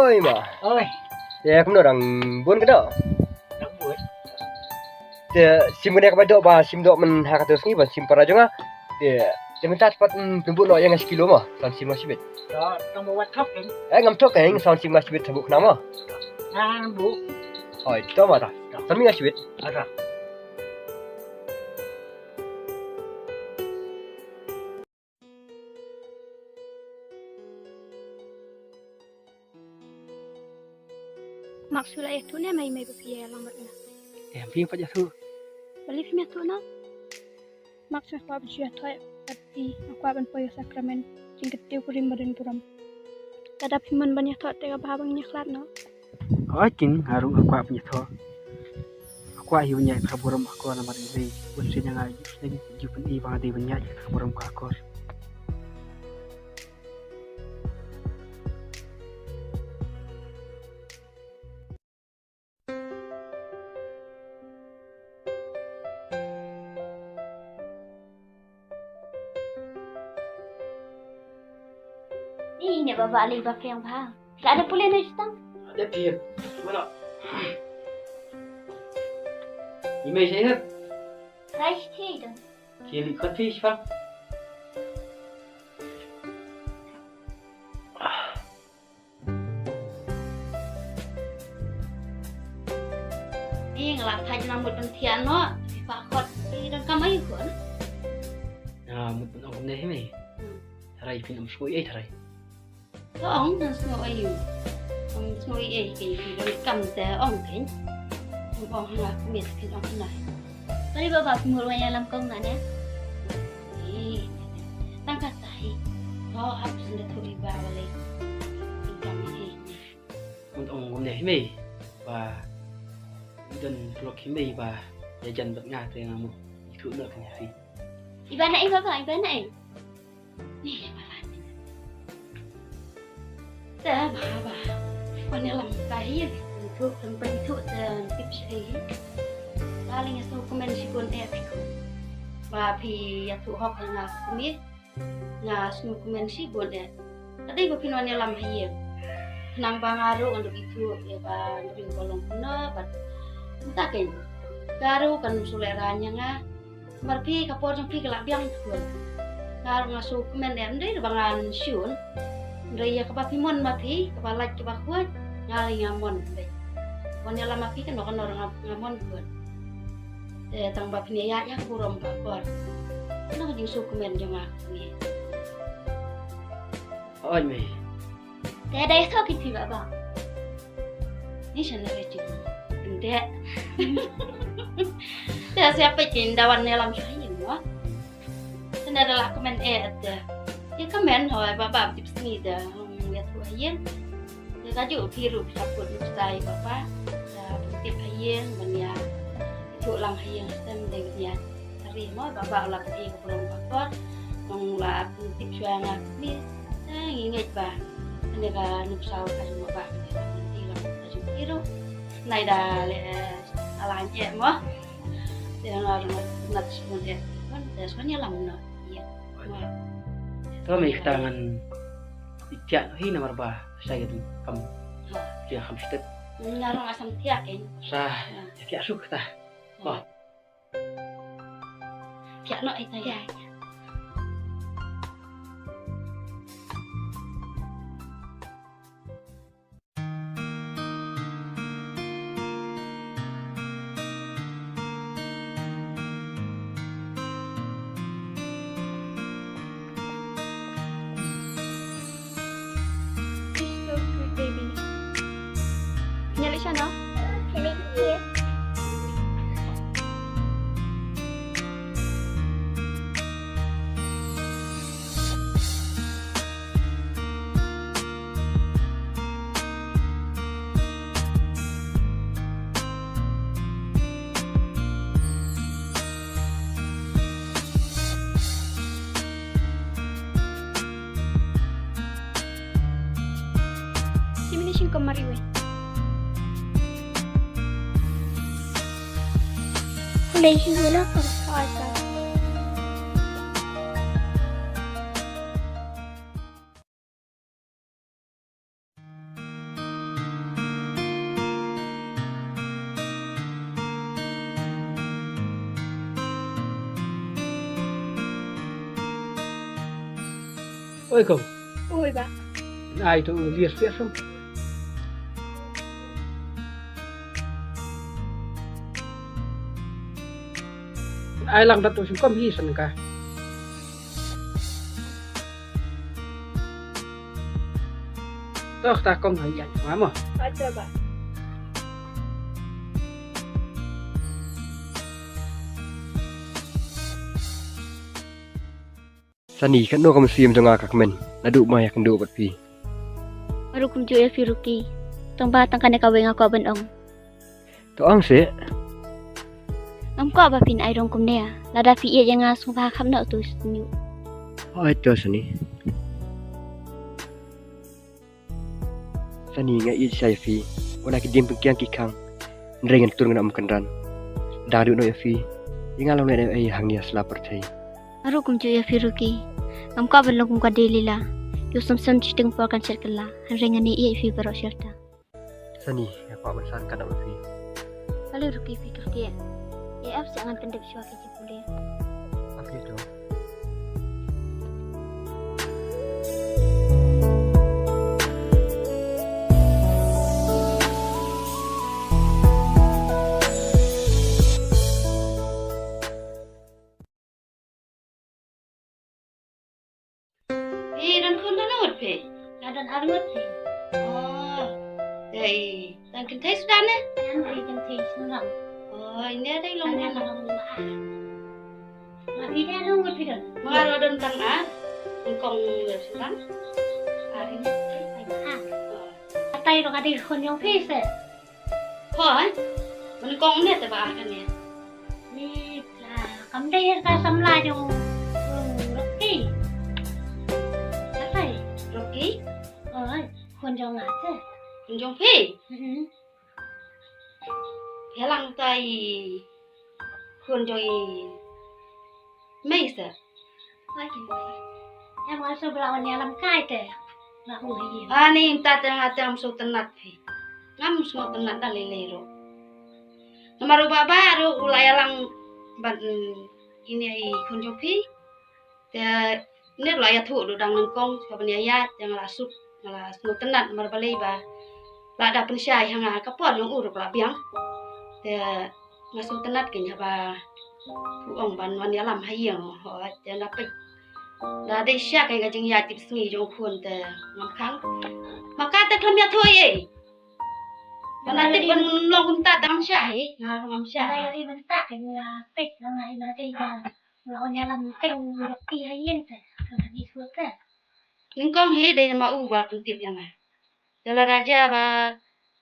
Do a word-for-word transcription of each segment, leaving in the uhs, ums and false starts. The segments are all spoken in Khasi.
Oi ma. Oi. Te kumno dang bun ka doh? Dang bun. Te sim kane ka ba doh ba sim doh man ha ka tu sngi ba sim para jong nga. Te te mynta pat pynbun noh ïa nga shi kilo ma. San sim nga shibit. Tang ba wat thok eng. Eh ngam thok eng san sim nga shibit sabuk nama. Nang bu. Oi to ma ta. San mi nga shibit. Ada. Mak shu la ïathuh ne mai mai ba phi ïalam bad nga. Em phi pat ïathuh. Balei phim ïathuh noh? Mak shu kwah ban shu ïathuh bad phi, nga kwah ban poi ïa sakramen jingkyntiew kurim ba don burom. Lada phim mon ban ïathuh te ka bha ba ngin ïakhlad noh. Hooid kin, nga ruh nga kwah ban ïathuh. Nga kwah hi ban ïaid ka burom ka akor namar i mei. Bun sien nga ju sien ju pyn-i ba nga dei ban ïaid ka burom ka akor. Ni ne baba ali ba peng ba. Ka ada pule ne jutang. Ada pip. Mana? Email saya. Rice tea dong. Kili kot pip sifang. Ni nga la thait na mut ban thiah noh, phi fa khot, phi dang kam aïu khun? Nga mut ban ong kumne hi mei. Hmm. Tharai phin ym sngew ei tharai. To ong ngan sngew aïu. Ym sngew ei ei kei phi dang kam te ong kei. Ym ong ha nga kumne phin ong kumne. Tadi baba phi mut wan ïalam kong na ne. Ih, tang kata hi. Ho hap senda tu iba balei. Ing kami hi. Mut ong kumne hi mei ba i don blok hi mei ba ïa jan bad nga te nga mut i tu na kan hi. Iba na i baba, iba na i. Ni iba la ni. Te ba ba. Wan ïalam ka hi. Itu tempat itu te tip sih. Paling itu komen si kon eh. Ba phi ïathuh hok nga kumne. Nga sngew kmen shibun eh. Ka dei ba phin wan ïalam ha ïing. Khnang ba nga ruh ngan ïathuh ïa ba ngan ïoh ba long kumno bad mynta kein ka ruh kan shu lehrain ïa nga. Namar phi ka por jong phi ka la biang khun. Nga ruh nga sngew kmen eh, ym dei ba ngan shun. Hynrei ïa kaba phi mon ma phi, kaba lait kaba khuid, nga lei nga mon beit. Wan ïalam ma phi kano kano ruh nga, nga mon khun. Te tang ba phin ïa ïaid ïa ka burom ka akor. Kano ka jingsngewkmen jong nga kumne. Hooid mei. Te dei sngewkmen phi baba. Ni sha na re jing. Ym dei. Te sa peit kin da wan ïalam sha ïing mo. Te na da la kmen eh te. Te kmen hooid baba tip sngi da. Ïathuh ha ïing. Te kajuh phi ruh phi la kut nuksa ïa papa. Ïa pyntip ha ïing ban ïa ïathuh lang ha ïing, te ym dei ban ïa tari mo, baba u la pyni ka burom ka akor. Nong la pyntip shuwa nga kumne. Te ngi ngeit ba kane ka nuksa ka jong baba kane ka pyni lang ka jong phi ruh. Nai da leh ala nje mo. Te nga ruh nga nat shuwa nat shuwa te shuwa ïalam noh. Ïa. To mei kata ngan ïa thiah hi namar ba sa ïa dum kam. Ha. Thiah kam stet. Nga ruh nga sam thiah kein. Sa ïa thiah suk kata. Ha. Ba. Thiah noh ita ïa. You're so sweet, baby. Can you listen now? Can I hear? Shi minit shin kum mar iwei. Lei shin iwei la ka. Oh, I see. Oi kong. Oi ba. Ai tu lias lias sum. Ai lang dat tu sum kom hi san ka. Toh ta kong hai yang mama. Acha ba. Sani, katno ka mynsiem jong nga ka kmen naduh ba nga ïakynduh bad phi. Nga ruh kumjuh ïa phi Ruki. Tang ba tang kane kawei nga kwah ban ong. To ong seh. Ngam kwah ba phin ai rong kumne. Lada phi ïeit ïa nga sngewbha kham noh tu sniu. Hooid to Sani. Sani, nga ïeit shisha ïa phi. Wat la ki diengpyngkiang ki khang, hynrei ngan tur ngan ym kynran. Dang duh noh ïa phi, ïa nga long lehnohei hangne ha sla pyrthei. Nga ruh kumjuh ïa phi Ruki. Ngam kwah ban long kum ka Delila. Ïoh sem sem shiteng por kan shet kylla. Hynrei ngan ïeit ïa phi baroh shirta. Sani, nga kwah ban san katno ïa phi. Balei Ruki phi kyrkieh? Ïa ap seh ngan pyndep shuwa ki jingpule. Ap ïa to. Phi don khun don ngut phi? Nga don ar ngut phi. Oh. Dei, don kynthei suda ne? Ngan dei kynthei shynrang. Oh, ine dei long ngan long. Ma phi dei ar ngut phi don? Ma nga don tang ar. Nyngkong shynrang. Ar ine. Ar. Atai ro ka dei khun jong phi se. Hooid, nyngkong ne te ba ar kane. Ni la kam dei ka samla jong, hmm, Rocky. Atai. Rocky? Hooid, khun jong nga te. Khun jong phi? Hmm. Phi lang tai khun jong i mei se. Oi, kin mei. Em nga shu ba la wan ïalam kai te. Nga u hi. Ani mynta te nga te ngam sngewtynnat phi. Ngam sngewtynnat da lei lei ruh. Namar u Bah Bah ruh u la ïalang bad, mm, ine i khun jong phi. Te ne la ïathuh dang nyngkong, ka ban ïaid, te nga la suk, nga la sngewtynnat namar balei ba la da pynshai ha nga ka por jong u ruh la biang. Te nga sngewtynnat kein haba u ong ban wan ïalam ha ïing, hooid, te nga peit. Da dei shisha kein ka jingïaid tipsngi jong u khun te ngam khang. Ma ka te khlem ïathuh ei. Nga la tip ban long kumta tang shah hi. Nga ruh ngam shah. Nga la ïohi mynta kein nga peit nga ïohi na dei ba la wan ïalam kein u Rocky ha ïing te. Ka dei shuh te. Nyngkong hi dei namar u ba pyntip ïa nga. Te lada jia ba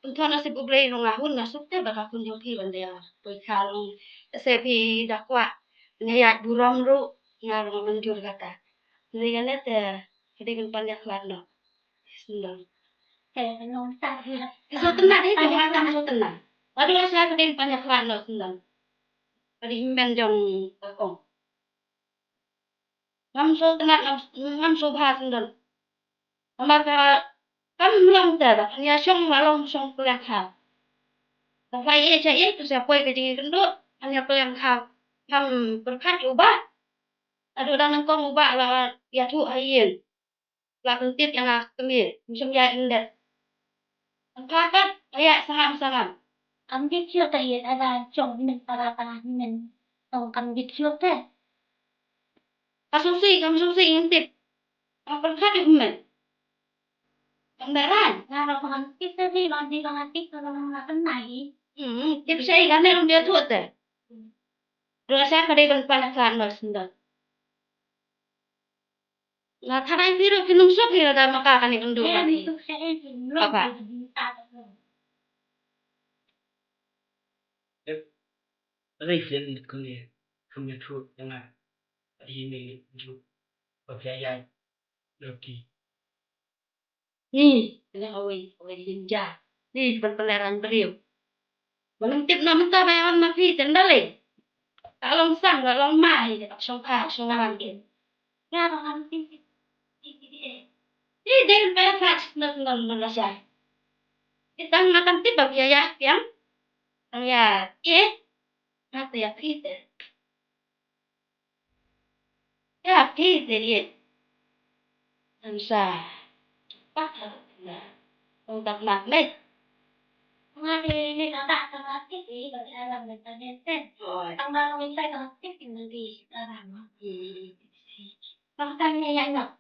pynthon nasib U Blei ruh nga hun nga suk te ba ka khun jong phi ban dei poi kha long. Te se phi da kwah ban ïaid burom ruh nga ruh ngam mynjur kata. Hynrei kane te ka dei ban pan ïakhlad noh. Sngewtynnat. Te nong ta hi. Sngewtynnat hi, ka dei ban sngewtynnat. Haduh lashai ka dei ban pan ïakhlad noh, sngewtynnat. Ka dei hynmen jong ka kong. Ngam sngewtynnat, ngam, ngam sngewbha sngewdon. Namar ka kam long te ba phan ïa shong la long shong pliang kha. Ba pha ïeit sha ïeit, pha sa poi ka jingïakynduh, phan ïa pliang kha. Ngam pyrkhat u Bah. Haduh dang nyngkong u Bah la ïathuh ha ïing. La pyntip ïa nga kmie, ngim shym ïaid lyndet. Pha kat, ïa sangam sangam. Kam bit shuh te ïa ada jong men para para men. Tong kam bit shuh te. Ka sngewsih, kam sngewsih ngim tip. Ka pyrkhat ïa u men. Kam beran. Nga ruh ngam tip te ri, long di long tip te long nga pynai. Hmm, tip sei kane long dia thuh te. Dua sa ka dei ban pan khan no sendal. Nga tharai phi ruh phin ym suk hi lada ma ka kane ynduh. Papa. Dei phi kum ïa, kum ïathuh ïa nga. Adi me ju ba phi ïa Rocky. Ni, ïa kawei, kawei jinja. Ni ban pynlehrain briew. Ba ngam tip na mynta ba ïa wan ma phi te ynda lei. Ka long sang, ka long mai, ka shong pha, shong wan ke. Ïa ba ngam tip. Ni dei ban pynlehrain na na na na sa. Kita nga kan tip ba phi ïa ïa piang. Tang ïa, eh. Nga te ïa phi te. Ïa phi te ïa. Sa. Pak. Ong tak mak leh. Nga ni ni tak tak tak tak ni bagi alam dan tanya sen. Tang bang ni saya tak tak ni nanti sekarang. Bang tanya yang nak.